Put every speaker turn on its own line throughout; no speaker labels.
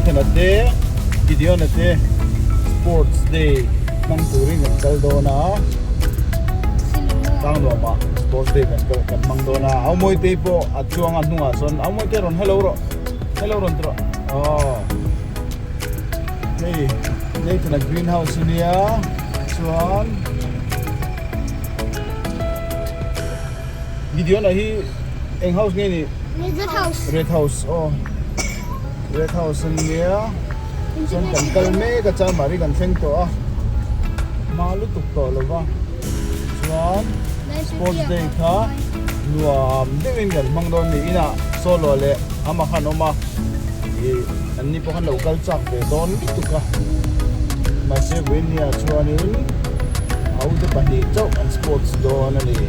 Nathan-a te Gideon-a te sports day hmang turin kan kal dawn a Tlangnuamah sports day kan kal kan hmang dawn a Aumawitei pawh a chuang a hnungah sawn Aumawitei rawn hello rawh hello rawn ti rawh aw hei Nathan-a green house ania chuan Gideon-a hi eng house nge ni?
Red house.
Red house aw. Red house a nia. Chuan kan kal mek a Chanmari kan thleng tawh a. Hma lutuk tawh lo va. Chuan sports day kha nuam deuhin kan hmang dawn ni. Inah solo leh ama kha an awm a. Ih an ni pawh khan lo kal chak ve dawn lutuk a. Mahse vawinia chuanin a ute pahnih chauh an sports dawn a ni.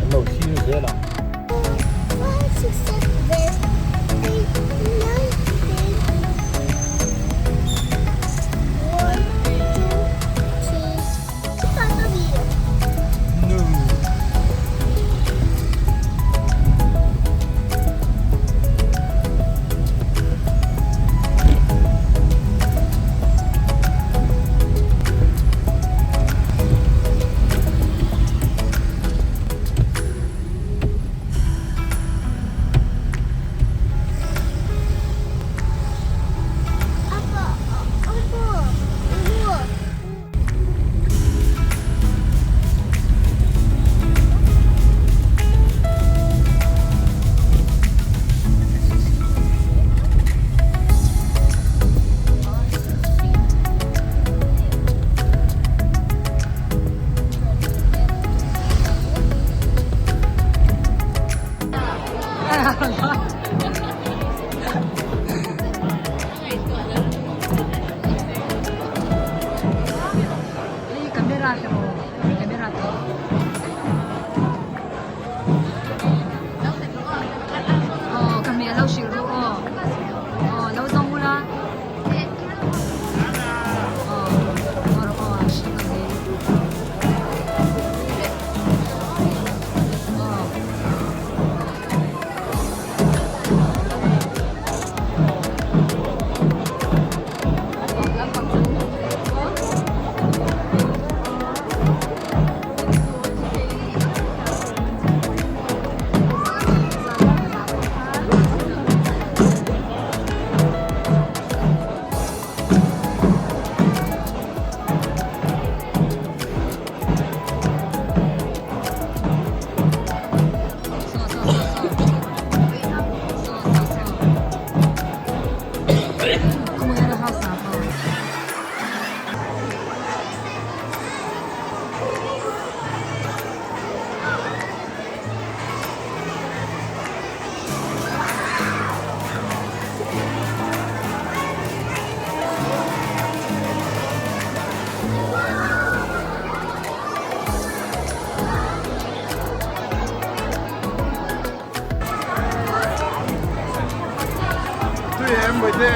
An lo thlir zel ang. Tui em Bawihte.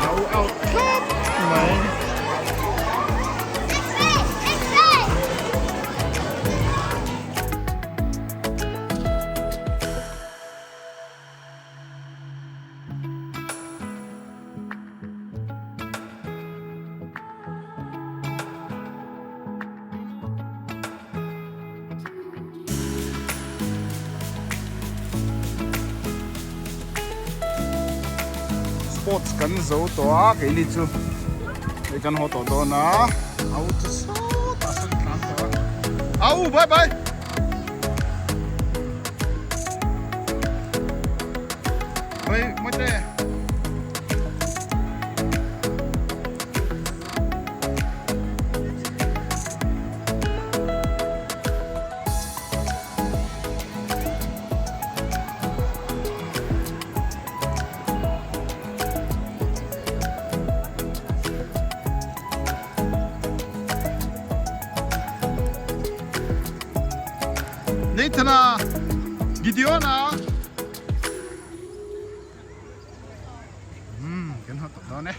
Au out thlap mai. Sports kan zo tawh a keini chu hei kan haw tawh dawn a au chu sawtah sawn tlan tawh a au bye bye. Oi mawite. Nathana, Gideona. Hmm, kan hot dawn e.